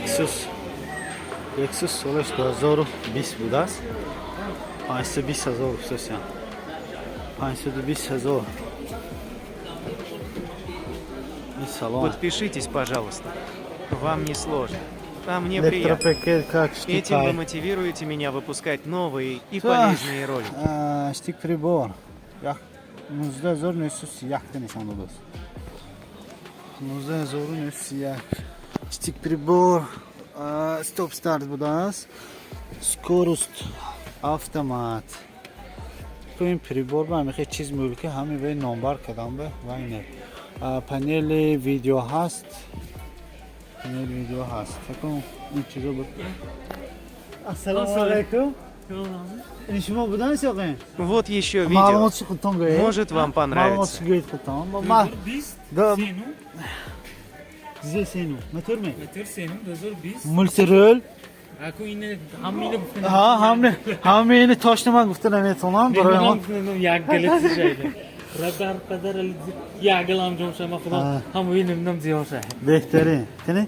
Lexus. Lexus солаш 2020 будааст. 520 ҳазор гуфтасям. 520 ҳазор. Ин салон. Подпишитесь, пожалуйста. Вам не сложно. А мне приятно. Электропакет как Этим вы штикай. мотивируете меня выпускать новые и Так. полезные ролики. Штик прибор. Як 19 931 нишон додааст. 19 931. Штик прибор, стоп старт будааст. Скорость автомат. Ин прибор ба ҳамихе чиз мулки ҳами ве номбар кардам ба ва ине. Панели видео ҳаст. Панели видео ҳаст. Такун ин чизо буд. Ассалому алайкум. Ин шумо будан сёқин? Вот еще видео. Маълумот худтон гӯед. Может, вам Маълумот понравится. гӯед худтон. Ма 20 Да. Сену. Зе сену. Мотор ме? Мотор сену 2020. Мультирул. Аку ине ҳамине гуфта. Ҳа, ҳаме ҳаме ини точно ман гуфта наметавонам барои Ман ман. гуфта як галет шайда. Радар падар як галам ҷом шама худо ҳамои намдам зиёд ша. Беҳтарин. Тини?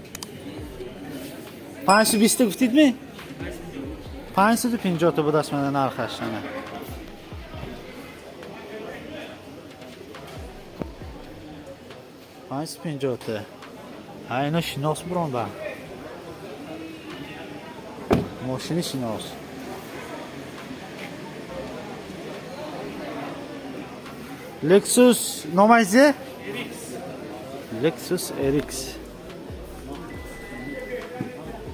520 гуфтид ми? 550 та будаст мана нархаш ана. 550 та. Ҳа, ино шинос буронда. Мошини шинос. Lexus номаш зе? Lexus RX.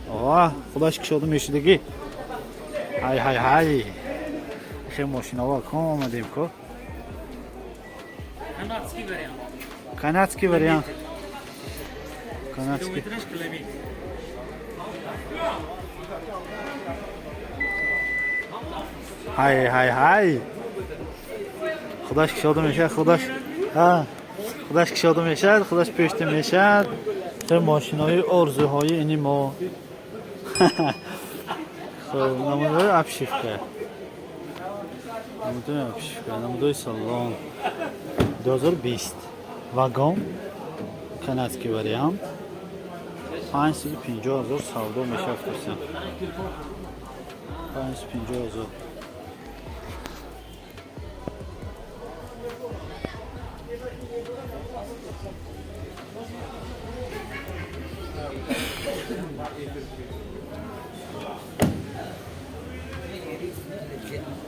Ова, худаш кушода мешудагӣ. Ҳай ҳай ҳай. Хе мошинова ком омадем ко. Канадский вариант. Канадский вариант. Канадский. Километраж километр. Ҳай ҳай ҳай. Худаш кушода мешавад, худаш. Ҳа. Худаш кушода мешавад, худаш пӯшта мешавад. Хе мошинои орзуҳои ини мо. Хоб, намудаи обшивка. Намудаи обшивка, намудаи салон. 2020. Вагон. Канадский вариант. 550 ҳазор савдо мешавад гуфтам. 550 ҳазор.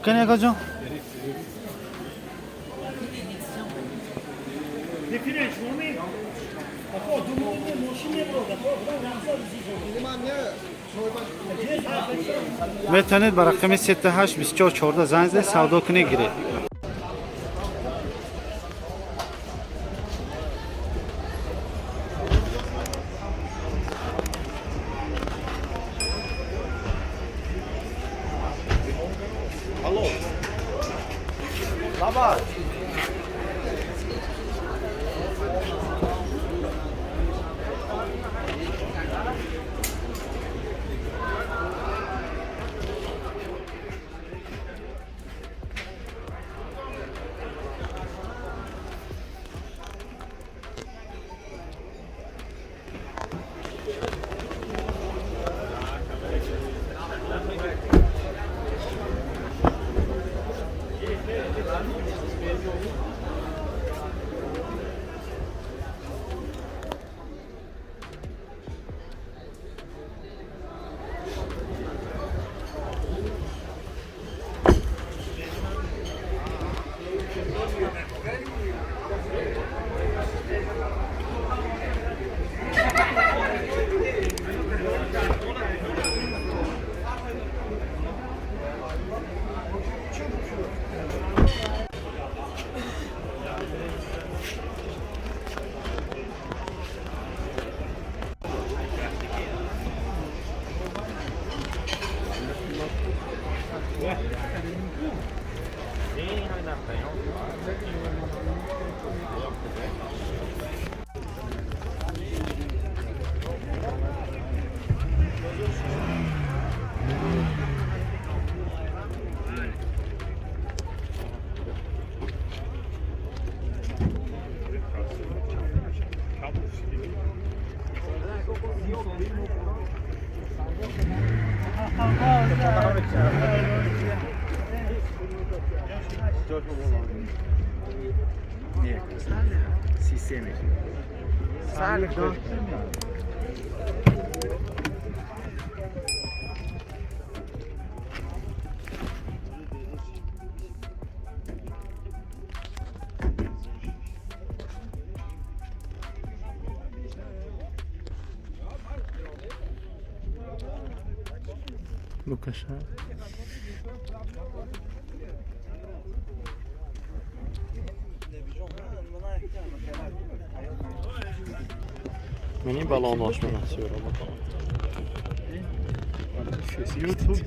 Кани акаҷон? Метавонед ба рақами 38 24 14 занг занед, савдо кунед, гиред. Алло. Давай. Лукаша. Мени балонош менасиёра. Ютуб.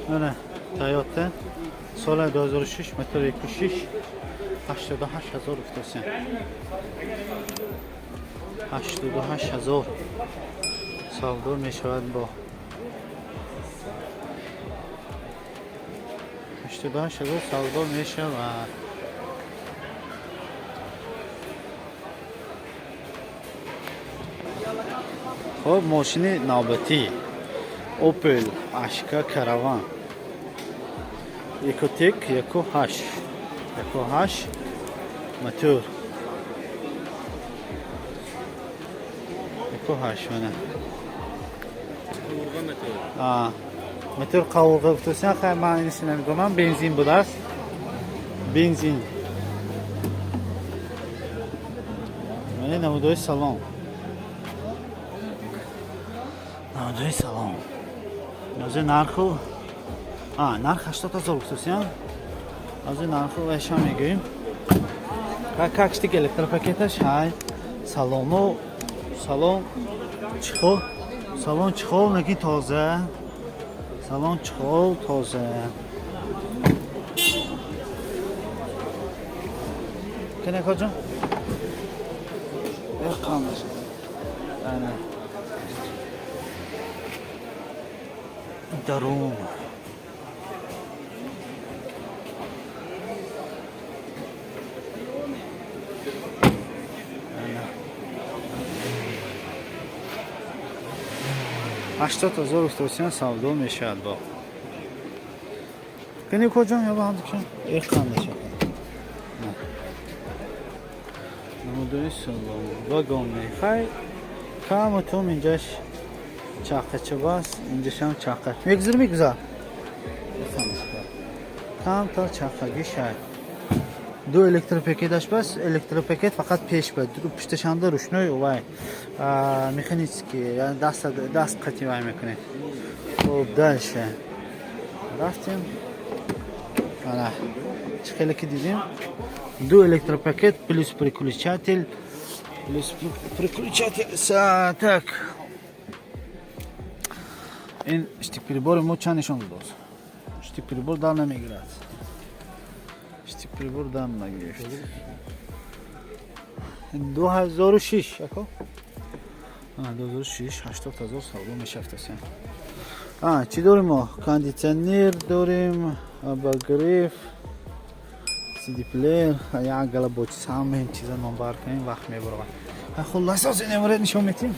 Mana Toyota соли 2006, мотор 1.6, 88 ҳазор гуфтасем. 88 ҳазор савдо мешавад, бо 88 ҳазор савдо мешавад. Хоб, мошини навбатӣ Opel Ashka Caravan Ecotec 1.8, 1.8 мотор, 1.8. Mana мотор қовурға гуфтасиан. Хай, ман инisi намедонам. Бензин будааст, бензин. Мана намудои салон, намудои салон. Ҳозир нарху, нарх 80 000 гуфтасиан. Ҳозир нарху вайшам мегӯем. Как штик электропакеташ ҳай. Салону салон чехол, салон чехол, лекин тоза, салон чехол, тоза. Кане, акоҷон, қандаш. Ана дарун. Ана. 80 000 гуфтасиан, савдо мешавад бо. Кани, куҷон ё ҳамдикшон эқандаша. Намудои салон, вагон. Хай, каму тум инҷаш чақачаба аст, инҷашам чақа. Мегузар, мегузар, камтар чақагӣ шай. Ду электропакеташ бас, электропакет фақат пеш ба, пушташанда ручной вай, механический, яъне даст қати вай мекунед. Хоб, дальше рафтем. Ана чӣ хеле ки дидем, ду электропакет плюс переключатель, плюс переключатель. Так, ин штик-прибори мо чанд нишон дод? Штик-прибор дар намегирад, штик-прибор дар нагирифт. 2006, ако 2006, 80 000 савдо мешавтасем. Чӣ дорем мо? Кондитсионер дорем, обогрев, CD плеер, як гала бо чиз. Ҳамаи чиза номбар кунем, вақт мебурад. Хулласа, ҳозир номере нишон метим,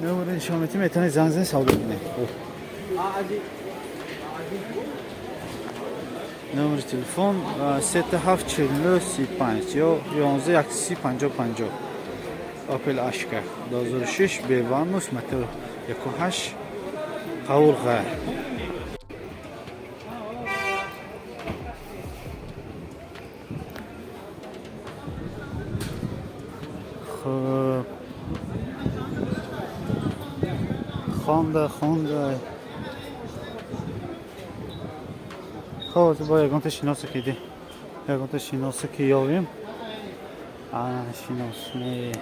номере нишон метим, метавонед занг занед, савдо кунед. Номери телефон 374935 ё 11 130 50 50. Opel Ashka 2006, беванус, мотор 1.8, қавурға. Хуб, хонда, хонда. Хоб, бо ягонта шиносе ки ди, ягонта шиносе ки ёвем. Шинос не,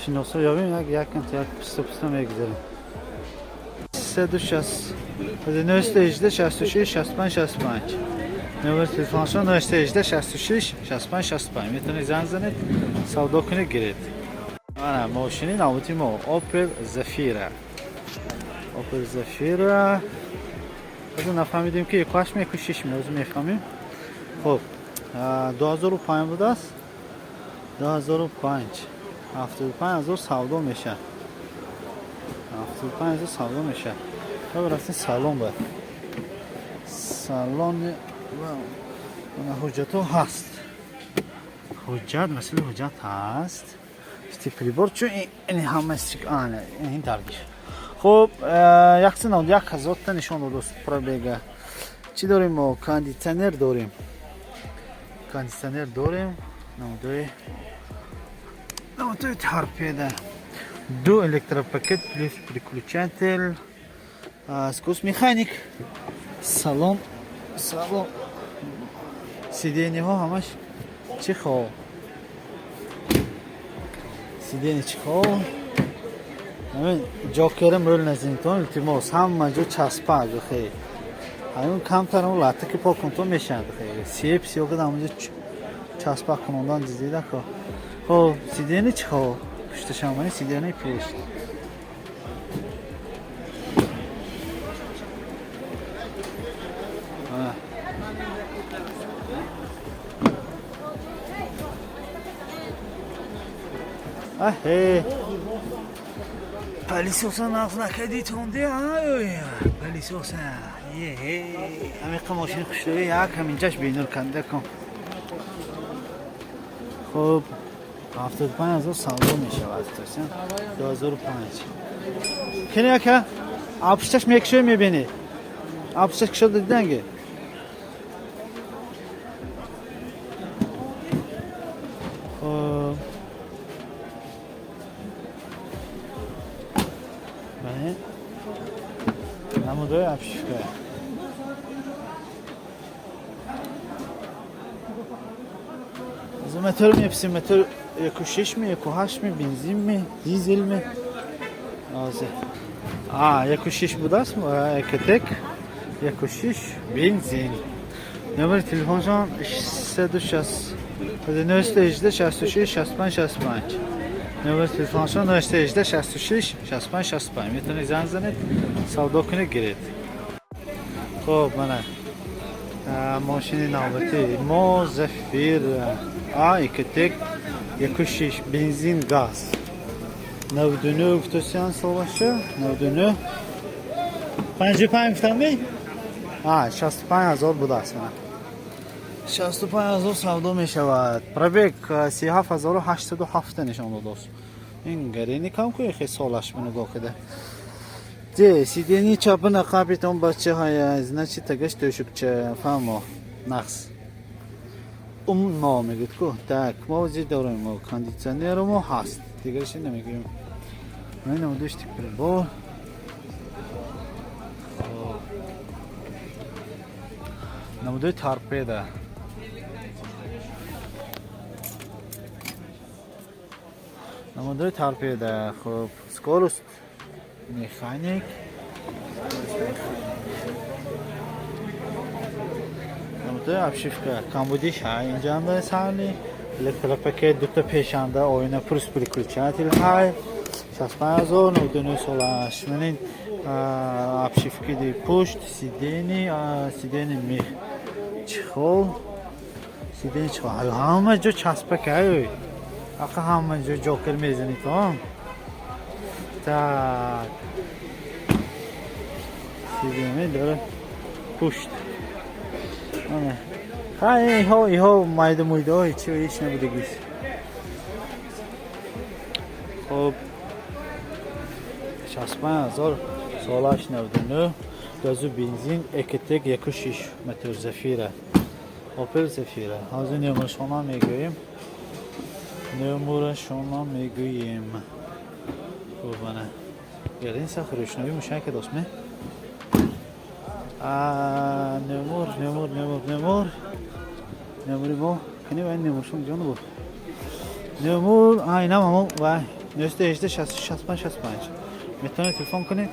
шиносо ёбем, як яканта як писта писта мегузарем. 360 918 66 65 65 номер телефоншон, 918 66 65 65. Метавонед занг занед. Савдо кунед, гиред. Ана мошини навбати мо Opel Zafira. Opel Zafira. Ҳозир нафаҳмидем, ки 1,8 ми, 1,6 ми, ҳозир мефаҳмем. Хуб, 2005 будааст. 2005. 75 000 савдо мешавад. 75 000 савдо мешавад. Хуб, рафтем салон ба. Салони ана ҳуҷҷатҳо ҳаст. Ҳуҷҷат, масъали ҳуҷҷат ҳаст. Стик прибор, чун ин ҳама стик, ана ин даргиш. Хуб, 191 000 та нишон додааст пробега. Чӣ дорем мо? Кондитсионер дорем. Кондитсионер дорем. Намудои торпеда. Ду электропакет плюс переключатель. Скорость механик. Салон, салон. Сиденьеҳо ҳамаш чехол. Сиденье чехол. Ҳамин ҷокера мӯл назинтон, илтимос, ҳама ҷо часпак хе. Ҳамин камтар он латта ки пок кунтон мешавад хе. Сеп сиё када ҳамонҷо часпак кунондан дидида ко. Хоб, сиденье чехол. Пушташамани сиденье пеш. А. Аҳе. Пылесоса нағз накардитонде, ай, пылесоса. Е, ҳамиқа мошини хушрӯи як ҳаминҷаш бенур канда кун. Хуб, 75 000 савдо мешавад, тосян. 2005. Кини ака, апушташ мекушои, мебинӣ. Апушташ кушода диданги? Хуб. Бале. Намудои обшивка. Мотор меписем, мотор 1,6 ми, 1,8 ми, бензин ми, дизел ми. Ҳозир. А, 1,6 будааст, Ecotec. 1,6 бензин. Номери телефоншон 660 918 66 65 65. Номери телефоншон 918 66 65 65. Метавонед занг занед, савдо кунед, гиред. Хуб, мана мошини навбатӣ мо Зафира А Ecotec 1,6 бензин газ. 99 гуфтосиян солаша, 99. 55 гуфтам ми? А, 65 ҳазор будааст, мана. 65 ҳазор савдо мешавад. Пробег 37 807 нишон додааст. Ин гарени кам ку хе солаш нигоҳ кида. Де, сиденье чапына қапитон бачаҳая, значит тагаш тӯшукча, фаҳмо, нақс. Умно мегӯяд ку. Так, мо зи дорем, мо кондитсионеру мо ҳаст. Дигараши намегӯем. Ман намудошти прибор. Хоб. Намудои торпеда. Намудои торпеда. Хуб, скорость механик. Скорость механик. Намудои обшивка. Камбудиш ҳай инҷанда сарни. Электропакет дута пешанда, оина плюс переключатель ҳай. 65 000, 99 солаш. Манин обшивки ди пушт, сиденье, сиденье мех. Чехол. Сиденье чехол. Ҳама ҷо часпак ай. Ақа ҳама ҷо ҷокер мезанӣ то. Так. Сиденье дора пушт. Ана. Ха, иҳо, иҳо майда муйдаҳо ҳеч ҳеч набудагис. Хуб, 65 000 солаш, 99, газу бензин Ecotec 1,6 мотор Зафира. Opel Zafira. Ҳозир номершона мегӯем. Номерашона мегӯем. Хуб, ана. Гарин сах рӯшноӣ мушак дост ме? А, номер, номер, номер, номер. Номери мо кани вай номершон ҷон буд. Номер, а инам ҳамо вай 918 65 65. Метавонед телефон кунед,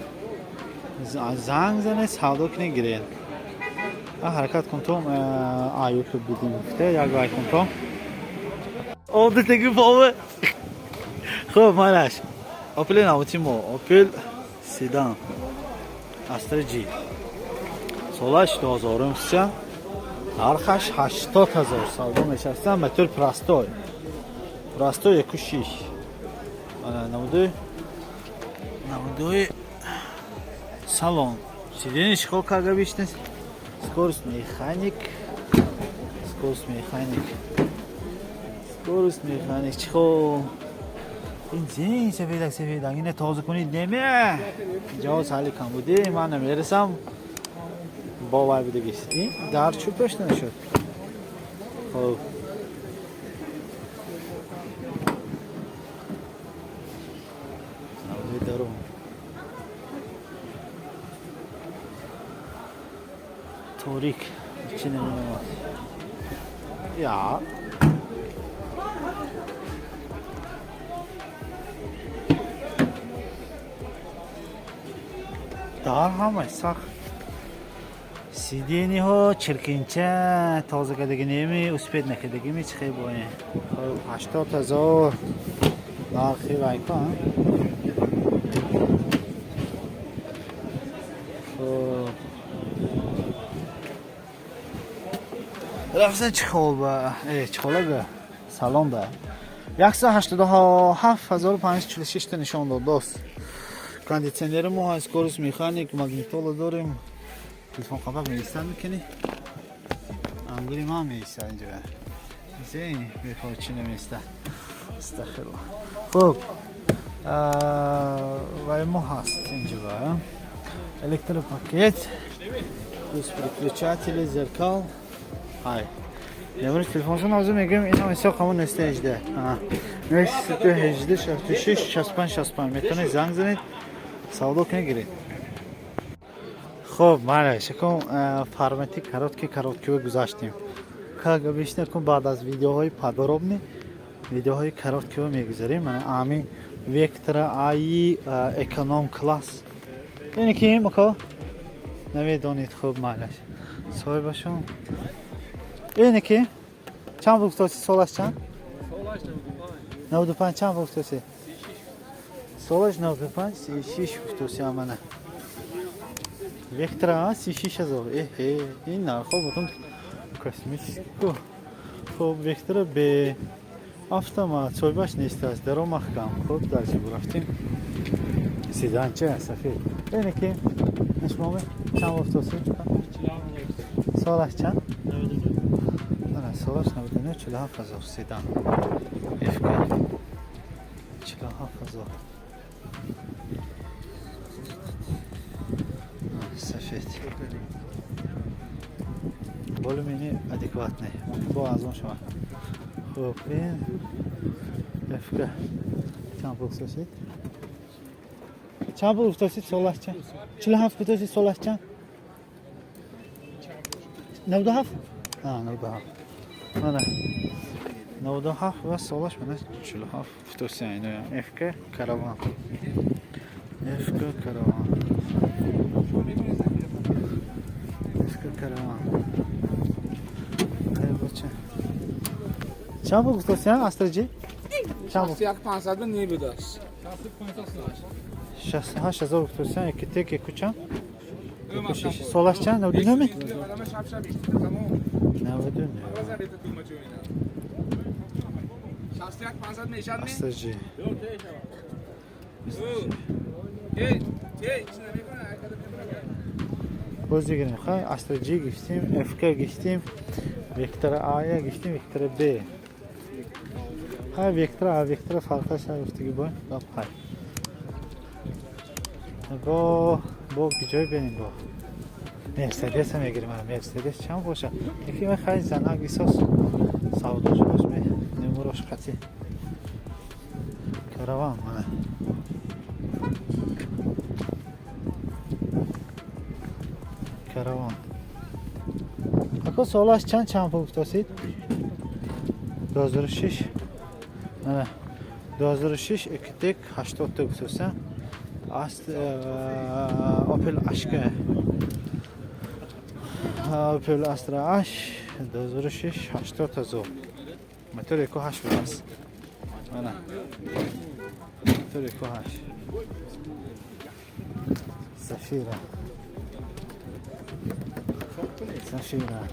занг занед, савдо кунед, гиред. Ҳаракат кун то а Ютуб бидим гуфта як вай кун то. Одатаги бова. Хуб, майлаш. Опел навотимо, Опел седан. Astra G. Солаш 2003, нархаш 80 ҳазор савдо мешавад. Мотор простой. Простой 1.6. Ана намудои салон. Сиденье хо как обычно. Скорость механик. Скорость механик. Скорость механик. Чихо. Ин зин сефедак сефедак. Ине тоза кунед неме. Ҷо сали камбудӣ ман намерасам. Бо вай будагист. Ин дар чӯб дошта нашуд. Хоб. Намудои дарун. Торик. Чӣ намедонам. Я. Дар ҳамаш сахт. Сидениҳо чиркинча тоза кардагӣ неми, успед накардагими чӣ хел бо ин. Хоб, 80 ҳазор нархи вайко. Хоб. Рафтан чӣ хол ба? Чӣ хола ба? Салон ба. 187 546 та нишон дод, дост. Кондитсионери мо ҳаст, скорость механик, магнитола дорем. Телефон қабақ меистад мекунӣ? Ангури ман меистад инҷо. Зин бехор чӣ намеистад. Астағфируллоҳ. Хуб. Вай мо ҳаст инҷо. Электропакет, плюс переключатели, зеркал. Ҳай. Номери телефоншон ҳозир мегӯем, ино ҳисоб қабул неста 18. 918 66 65 65 метавонед занг занед, савдо кунед, гиред. Хуб, майлаш, якум формати короткий короткиро гузаштем. Как обычно, кун баъд аз видеоҳои подробный видеоҳои короткиро мегузарем. Мана ами Вектора АИ эконом класс. Ини ки мако намедонед, хуб майлаш. Соҳибашон. Ини ки чанд пул гуфтоси, солаш чанд? 95 чанд пул гуфтоси? Солаш 95, 36 гуфтоси амана. Вектора 36 ҳазор. Эҳе, ин нархҳо бутун космический. Хуб, Вектора Б автомат, соҳибаш нест аст, даро маҳкам. Хуб, дальше бурафтем. Седанча сафед. Ине ки нишмоме чанд гуфтоси? Солаш чанд? Ана солаш 99, 47 ҳазор седан. ФК 47 ҳазор. Сафед. Более-менее адекватный. Бо аз он шава. Хуб, ин ФК чанд пул гуфтосид? Чанд пул гуфтосид солаш чанд? 47 гуфтосид солаш чанд? 97? А, 97. Мана 97 ва солаш мана 47 гуфтоси ино ФК Караван. ФК Караван. ФК Караван. Ай бача. Чанд пул гуфтоси Астра Ҷи? Чанд пул? 500 не будааст. 68 ҳазор гуфтоси, яки тек яку чанд? Яку шиш. Солаш чанд? 99 ми? 99. Астра Ҷи. Боз бигирем, хай Астра Ҷи гирифтем, ФК гирифтем, Вектора А гирифтем, Вектора Б. Хай Вектора А, Вектора фарқаш гуфтаги бо гап хай. Бо ҷой бинем бо. Мерседес мегирем, Мерседес чанд боша? Яки ман хай занак исос савдош бош ме, немурош қати. Караван мана. Караван. Ако солаш чанд пул гуфтосид? 2006. Мана 2006 экитек 80 та гуфтоса. Аст Opel Ashka. Opel Astra H 2006 80 ҳазор. Мотор 1.8 будааст. Мана. Мотор 1.8. Зафира. Зафира.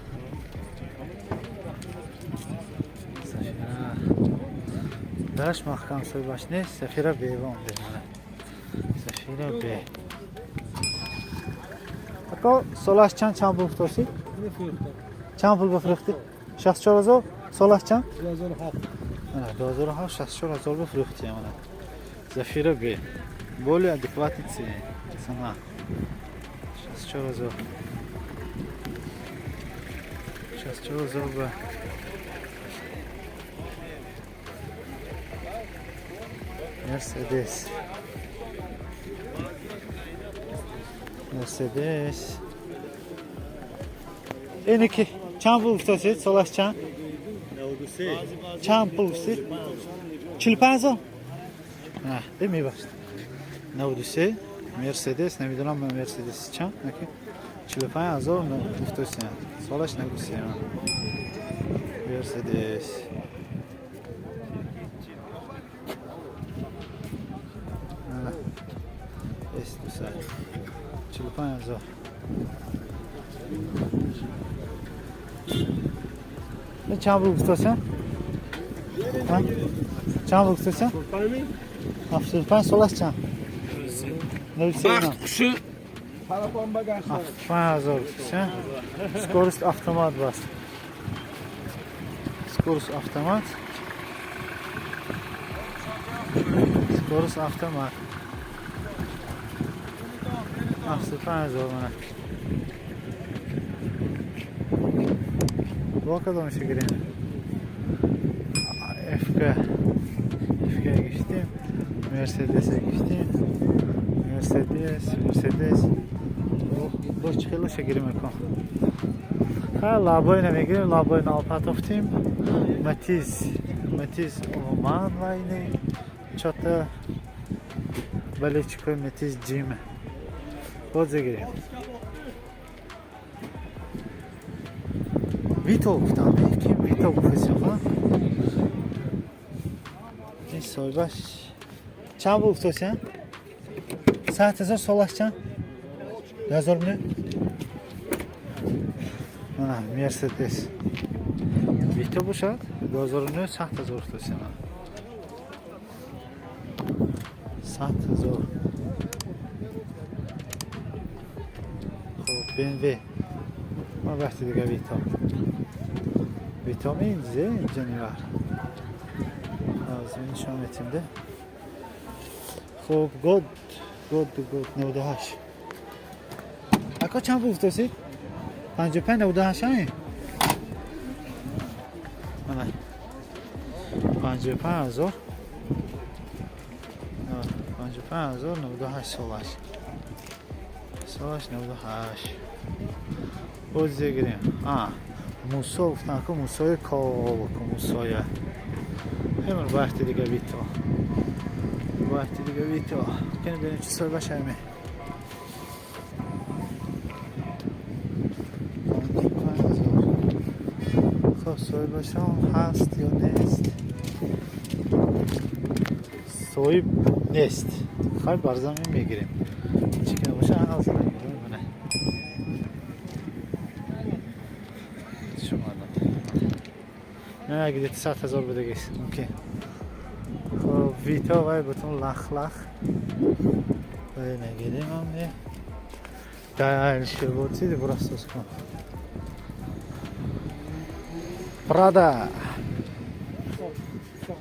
Зафира. Даш маҳкам соҳибаш нест. Зафира Б омде мана. Зафира Б. Ако солаш чанд пул фурӯхтӣ? Чанд пул бифурӯхтӣ? 64 ҳазор? Солаш чанд? 2007. Мана 2007 64 ҳазор бифурӯхтӣ мана. Зафира Б. Более адекватный цена. 64 ҳазор. 64 ҳазор ба. Мерседес. Мерседес. Иники чанд пул гуфтасед? Солаш чанд? Чанд пул гуфтед? 45 ҳазор? На, мебахшед. 93 Мерседес, намедонам Мерседес чанд? Наки 45 ҳазор гуфтасед. Солаш 93. Мерседес. С 200. 45 ҳазор. Ин чанд пул гуфтасед? Чанд пул гуфтасед? 75 солаш чанд? 93. Qushi. 75 ҳазор гуфтасед. Скорость автомат баст. Скорость автомат. Скорость автомат. 75 ҳазор мана. Бо кадомиша гирем? ФК. ФК гирифтем. Мерседес гирифтем. Мерседес, Мерседес. Бо чӣ хелоша гирем акон? Ха, лабой намегирем, лабой напатофтем. Матиз, Матиз умуман вайне. Чота бале чӣ кор Матиз ҷиме. Боз гирем. Вито гуфтам, ким Вито гуфтасем, ха? Ин соҳибаш чанд пул гуфтасем? 100 ҳазор солаш чанд? 2009? Мана Мерседес. Вито бошад 2009 100 ҳазор гуфтасем. 100 ҳазор. Хоб BMW. Ма вақти дига Вито. Витамин зе ҷанивар. Аз нишон метим де. Хоб год год год 98. Ако чанд пул гуфтасед? 55 98 ами? Мана. 55 ҳазор. 55 ҳазор 98 солаш. Солаш 98. Боз гирем. А, Мусо гуфтан ку Мусои ков ку Мусоя. Ҳамин вақти дига Вито. Вақти дига Вито. Кани бинем чӣ соҳибаш ҳаме. 55 ҳазор. Хоб соҳибашон ҳаст ё нест? Соҳиб нест. Хай бар замин мегирем. Чӣ ки набоша ҳаз мегирем. Мана. Шумо не, где-то 100 ҳазор будагист. Мумкин. Хоб Вито вай бутун лах-лах. Вай нагирем ам не. Дальше вот сиди просто кун. Прада.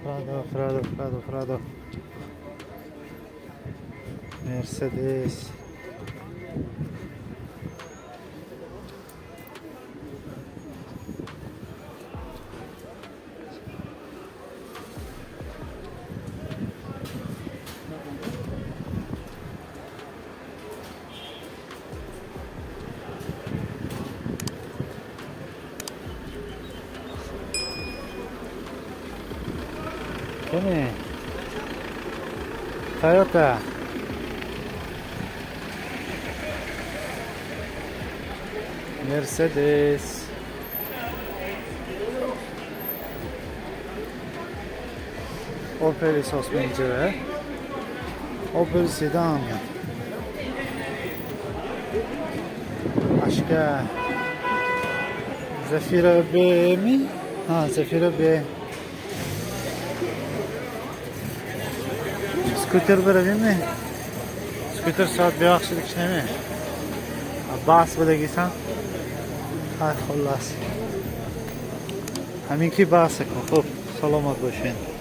Прада, Прада, Прада, Прада. Мерседес. Кани? Toyota. Мерседес. Опел эҳсос менҷа. Опел седан. Başka Zafira B mi? Ha, Zafira B. Скутер biravim mi? Скутер soat bebaxshidlik nima? Bas budagisan. Ha, xullas. Ҳамин ки баҳса кун. Хуб, саломат бошед.